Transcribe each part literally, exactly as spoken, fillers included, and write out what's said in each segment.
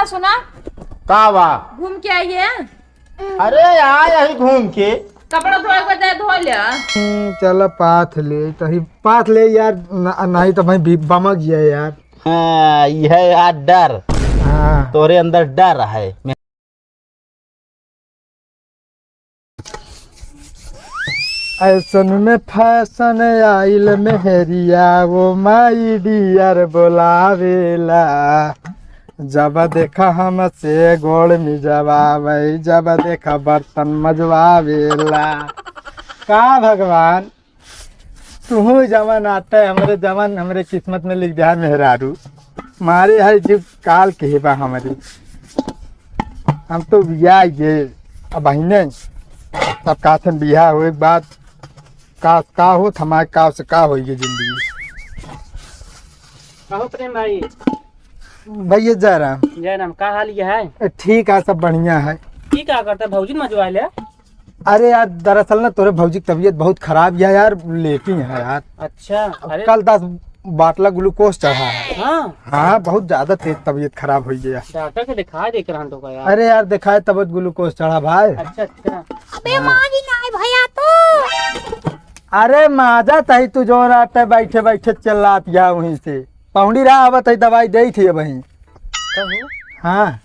सुना, का बा? घूम के आइए। अरे यार, यही घूम के। कपड़ा धोए के बजाय धो लिया। हम्म, चला पाथ ले, तही पाथ ले यार, न-, नहीं तो भाई बी-, बमक जाए यार। हाँ, यह यार डर। हाँ। तोरे अंदर डर है। ऐसन में फैशन आइल मेहरिया, वो माई डियर बोलावेला। जब देखा हमसे गोड़ मिजवावे, जब देखा बर्तन मजवावेला। का भगवान, तुहू जवन आटे हमरे, जवन हमरे किस्मत में लिख दिया मेहरारू, मारे है जीव काल के बा हमरे। हम तो बिया ये अब बहिने, तब का थे बिया होए के बाद का, का होत हमारे, का से का होई ये जिंदगी। कहो प्रेम भाई। भैया जय राम। जय राम, का हाल ये है? ए, ठीक है, सब बढ़िया है। ठीक है, करते भौजी मजवा ले। अरे यार, दरअसल ना तोरे भौजी की तबीयत बहुत खराब है यार, लेटी है यार। अच्छा, अब अरे। कल दस बाटला ग्लूकोज चढ़ा है। हाँ। हाँ, बहुत ज्यादा तेज तबीयत खराब हो गया। डॉक्टर के दिखा दे रहन तो का यार। अरे यार, दिखाए तब ग्लूकोज चढ़ा भाई। अच्छा, अच्छा। अबे मारी नाई भैया तो। अरे माजा तही तू जो रात है बैठे बैठे चिल्लात गया वहीं से। पहुंडी रहा आवत है दवाई दे थी वहीं। कहो। हाँ।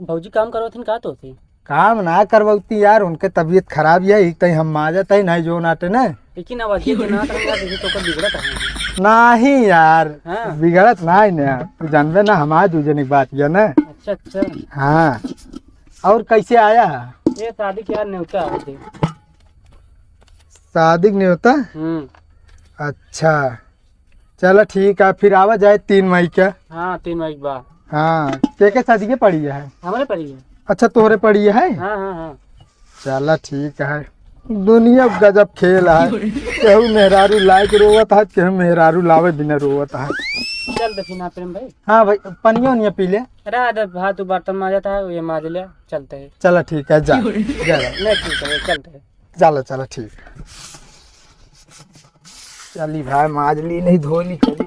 भौजी काम करवथिन का तो से? काम ना करवती यार, उनके तबीयत खराब है, एक तई हम माजत है, नहीं जो नाटे ने। लेकिन अब अजय के ना करवा दे तो कर बिगड़त है। नहीं यार, हाँ। बिगड़त नहीं ने, तू जानबे ना हमारे दू जने की बात ये ना। अच्छा, अच्छा। हाँ, और कैसे आया है? ये शादी के यार न्योता है जी। शादी के न्योता? हम्म। अच्छा, चला ठीक है, फिर आवा जाए तीन मई के। हाँ, तीन मई के बाद। हाँ, के के शादी के पड़ी है? हमरे पड़ी है। अच्छा, तोहरे पड़ी है? हाँ, हाँ, हाँ। चला ठीक है, दुनिया गजब खेल है। केहू मेहरारू लाइक रोवत है, केहू मेहरारू लावे बिना रोवत है। चल देखी ना प्रेम भाई। हाँ भाई, पनिया उनिया पी ले। रहा दे भाई, तू बर्तन माजत है, ये माज ले, चलते हैं। चला ठीक है, जा, जा, जा। नहीं, ठीक है, चलते हैं। चला, चला, ठीक। चली भाई, माज ली, नहीं धो ली, चली।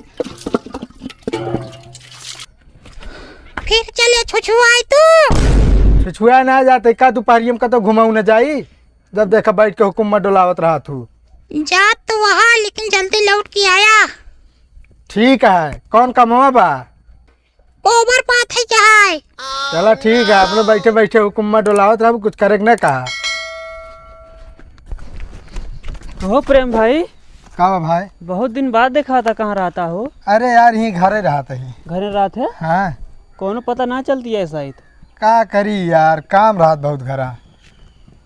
फिर चले छुछुआई तू। छुछुआ ना जाते का, दोपहरिया में कतो घुमाऊ न जाई, जब देखा बैठ के हुकुम में डोलावत रहा तू। जात तो वहा, लेकिन जल्दी लौट के आया। ठीक है, कौन कमवा बा? गोबर पाथे के है। चला ठीक है, अपने बैठे बैठे हुकुम में डोलावत रहब, कुछ करे के ना कहा। हो प्रेम भाई। का बा भाई? बहुत दिन बाद देखा था, कहाँ रहता हो? अरे यार, यहीं घरे रहत ही। घरे रहत है? हाँ। कोनो पता ना चलती है शायद। का करी यार, काम रहत बहुत घरा।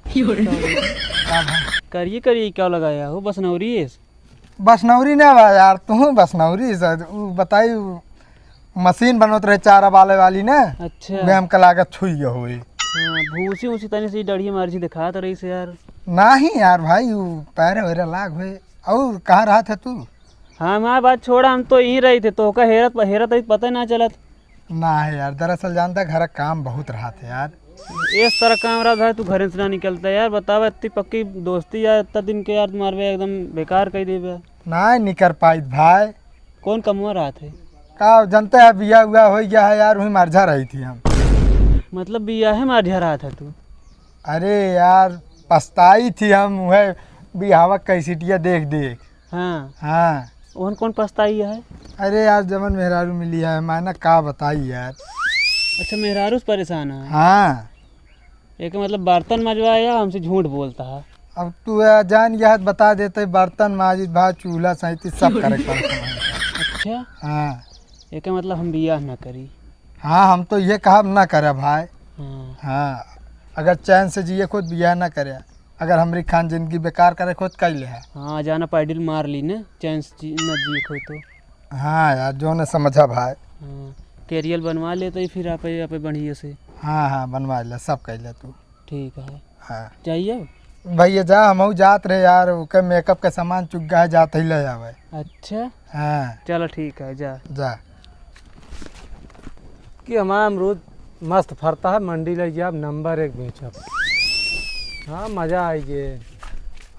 का भाई? करिए करिए, क्या लगाया हो बसनौरी है? बसनौरी ना बा यार, तुहू बसनौरी से, उ बताई, उ मशीन बनत रहे चारा वाले वाली ना, अच्छा। वे हमका लागत छुई गए होई। हाँ, भूसी उसी तनी से डढ़िया मारी से दिखात रही से यार। नाही यार भाई, उ पैरे वैरे लाग होए। और कहाँ रहत है तू? हाँ, हमार बात छोड़ा, हम तो यहीं रही थे, तोहका हेरत, हेरत रही, पता ही ना चलत। ना है यार, दरअसल जानता, घर काम बहुत रहत है यार। इस तरह काम रहत भाई, तू घरे से ना निकलता यार। बतावा, इतनी पक्की दोस्ती यार, इतना दिन के यार, तुम्हारे एकदम बेकार कर देबे। ना निकर पाइत भाई। कौन कमवा रहत है? का जानता है, बिया हुआ हो गया है यार, वही मरझा रही थी हम। मतलब बिया है मरझा रहत है तू? अरे यार, पछताई थी हम, वह बिहावा कैसेटिया देख देख। हाँ। हाँ। ओहन कौन पछताई है? अरे यार, जवन मेहरारू मिली है, मायना का बताई यार। अच्छा, मेहरारू से परेशान है? हाँ। एक मतलब बर्तन मजवाया, हमसे झूठ बोलता है। अब तू यार जान गया है, बता देते, बर्तन माजित भा चूल्हा सैती सब करे के पड़ता है। अच्छा। हाँ। एक मतलब हम बियाह ना करी। हाँ, हम तो ये कहब ना करे भाई। हाँ। हाँ, अगर चैन से जिए खुद बियाह ना करे, अगर हमरी खान जिंदगी बेकार करे खुद कैले है। हाँ, जाना पैडिल मार ली ना, चैन से जी, ना जिए खुद तो। हाँ यार, जो न समझा भाई। हाँ, कैरियर बनवा ले तो ही फिर आपे, आपे बढ़िया से। हाँ, हाँ, बनवा ले, सब कैले तू। ठीक है। हाँ। जाइए। भैया जा, हमहू जात रहे यार, ओके मेकअप के सामान चुक गया है, जात ही ले आवे। अच्छा। हाँ। चलो ठीक है, जा। जा। कि हमारा अमरूद मस्त फरता है, मंडी ले जाब, नंबर एक बेचब। हाँ, मजा आई गे।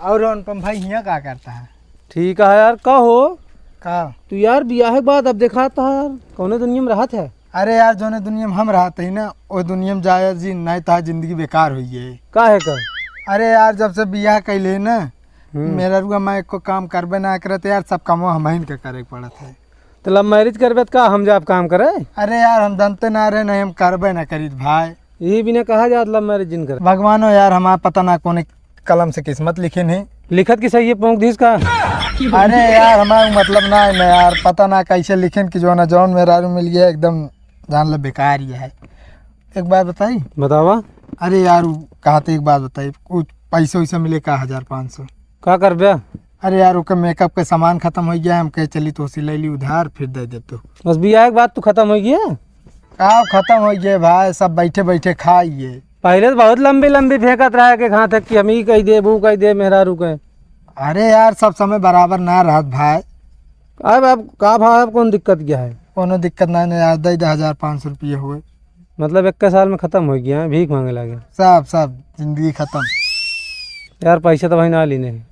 और अनुपम भाई हियाँ का करता है? ठीक है यार, का हो? का? तू यार बियाह के बाद अब देखाता है यार, कौने दुनिया में रहत है? अरे यार, जोने दुनिया में हम रहत ही ना, ओ दुनिया में जाया जी, नहीं तो जिंदगी बेकार हुई है। काहे का? अरे यार, जब से बियाह कैले ना, हम्म। मेहररुआ माई एको काम करबे ना करत यार, सब कामो हमहिन के करे के पड़त है। तो love marriage करबे त का हम जाब काम करे? अरे यार, हम जानते ना रहे, नहीं हम करबे ना करीत भाई। यही बिना कहा जात love marriage जिन करे। भगवानो यार, हमार पता ना कौन कलम से किस्मत लिखिन है। लिखत की सही है, पोंक दीस का? अरे यार, हमार मतलब ना है ना यार, पता ना कैसे लिखिन कि जो ना जौन मेहरारू मिल गया, एकदम जान ले बेकार ही है। एक बात बताई? बतावा। अरे यार, उ कहा थे, एक बात बताई, कुछ पैसे वैसे मिले का, हजार पाँच सौ? का करबे? अरे यार, ओकर makeup के सामान खत्म हो गया, हम कहे चली तो से ले ली उधार, फिर दे दे तू। बस बियाह के बाद तू खत्म हो गया? का खत्म हो गया भाई, सब बैठे बैठे खाइए। पहले तो बहुत लंबी लंबी फेंकत रहा कि कहाँ तक कि हम ही कह दे, वो कह दे, मेहरारू के। अरे यार, सब समय बराबर ना रहत भाई। अब, अब का भाव, अब कौन दिक्कत क्या है? कोनो दिक्कत ना, ना यार, दे दे हजार पाँच सौ रुपये हुए। मतलब एक साल में खत्म हो गया है, भीख मांगे लगे। सब, सब जिंदगी खत्म। यार पैसे तो भाई ना लीने हैं।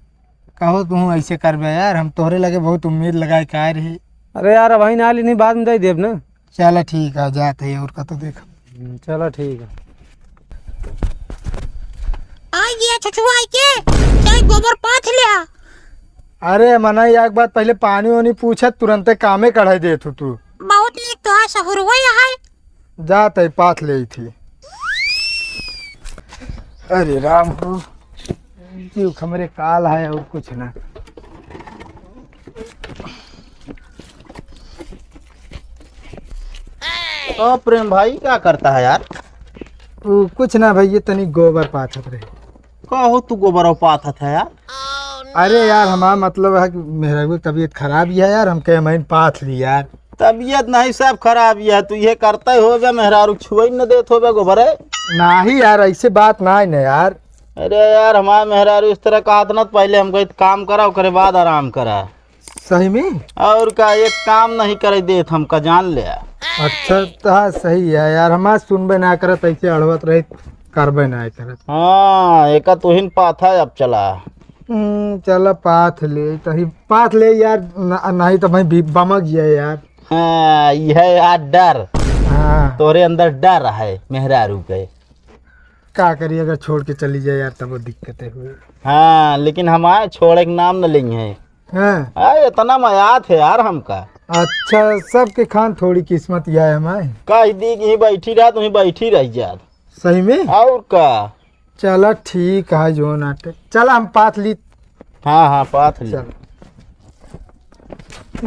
कहो तू ऐसे करबे यार, हम तोहरे लगे बहुत उम्मीद लगाए के आए रही। अरे यार, अबहीं ना लीने, बाद में दे देब ना। चला ठीक है, जात है और का तो देख। हम्म, चला ठीक है। आ गया छुछुआ आई के, चाहे गोबर पाथ लिया। अरे मनई, एक बात पहले पानी वानी पूछत, तुरंते कामे कढ़ाई देत हो तू। बहुत नीक तोहार सहुरवा है। जात है, पाथ ले थी। अरे राम हो, जीव हमरे काल है और कुछ ना। ओ प्रेम भाई, क्या करता है यार? वो कुछ ना भैया, तनी गोबर पाथत रहे। का हो तू गोबर पाथत है यार? अरे यार, हमारा मतलब है कि मेहरा की तबीयत खराब ही है यार, हम कहे हम पाथ ली यार। तबीयत नहीं सब खराब ही है, तू ये करता ही होगा, मेहरारू छुए न देत होगा गोबर है। नहीं यार, ऐसे बात ना है ना यार। अरे यार, हमारे मेहरारू इस तरह कहा था ना, तो पहले हमको एक काम करा, ओकरे बाद आराम करा। सही में? और का, एक काम नहीं करे देत हमका, जान ले। अच्छा, तो हाँ, सही है यार, हमार सुनबे ना करत, ऐसे अड़वत रहित, करबे ना करत। हाँ, एका तुहिन पाथा अब चला। हम्म, चला पाथ ले, तही पाथ ले यार, न-, नहीं तो भाई बी-, बमक जाए यार। हाँ, यह यार डर। हाँ। तोरे अंदर डर है मेहरारू के। का करी, अगर छोड़ के चली जाए यार, तब वो दिक्कत है हुई। हाँ, लेकिन हमारे छोड़े के नाम न लेंगे। हाँ। आ, इतना मयात है यार हमका। अच्छा, सबके खान थोड़ी किस्मत यह है हमारे। कह दी कि यहीं बैठी रह, तुहीं बैठी रह जात। सही में? और का? चला ठीक है, जो नाटे। चला हम पाथ ली। हाँ, हाँ, पाथ ली। चल।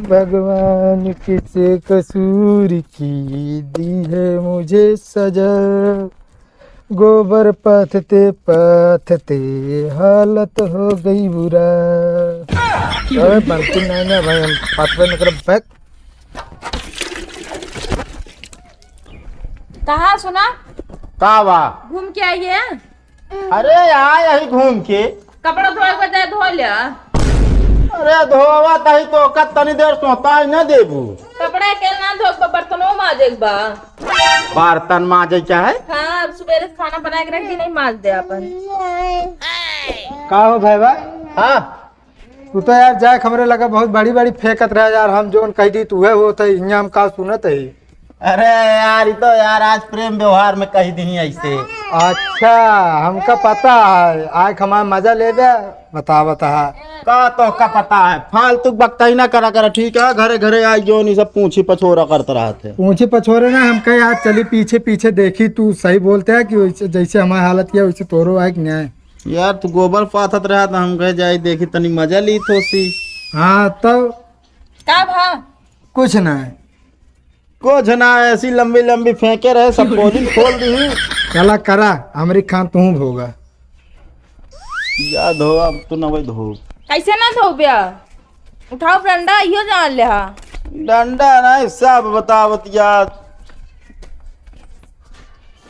भगवान किस कसूर की दी है मुझे सजा, गोबर पाथते पाथते हालत हो गई बुरा। ओए, बनती नहीं ना भाई, हम पाथवे में करब बैक। कहाँ सुना? का बा? घूम के आइए। अरे, आ यही घूम के। कपड़ा धोए के बजाय धो लिया। अरे, धोवा तही तो का तनी देर सोता ही ना देबू। कपड़ा अकेले ना धो, बर्तनों माजे के बा। बर्तन माजे के है? हाँ, अब सुबेरे से खाना बना के रख दी, नहीं माज दे अपन। का हो भाई बा? हाँ। तू तो यार जाए हमरे लगा बहुत बड़ी बड़ी फेंकत रहे यार, हम जोन कह दी तू है वो तो यहाँ हम का सुनत है। अरे यार, ई तो यार आज प्रेम व्यवहार में कह दी ऐसे। अच्छा, हमका पता है, आज हमार मजा ले दे, बता बता। का तो का पता है, फालतू बकताई ना करा करा, ठीक है? घरे घरे आई जोन ई सब पूछी पछोरा करत रहत है। पूछी पछोरे ना, हमका यार चली पीछे पीछे देखी, तू सही बोलते है कि वैसे जैसे हमारी हालत किया वैसे तोरो आए कि न्याय। यार, तू गोबर पाथत रहा, तो हम कहे जाई देखी, तनी मजा ली थोसी। हाँ, तब? का भा? कुछ ना है। कुछ ना है, ऐसी लंबी लंबी फेंके रहे, सब पोलिंग खोल दी। चला करा, हमरी खान तू भोगा। या धो, अब तू ना वही धो। कैसे ना धोब्या? उठाओ डंडा, इहो जान ले हा। डंडा नहीं, सब बतावत यार।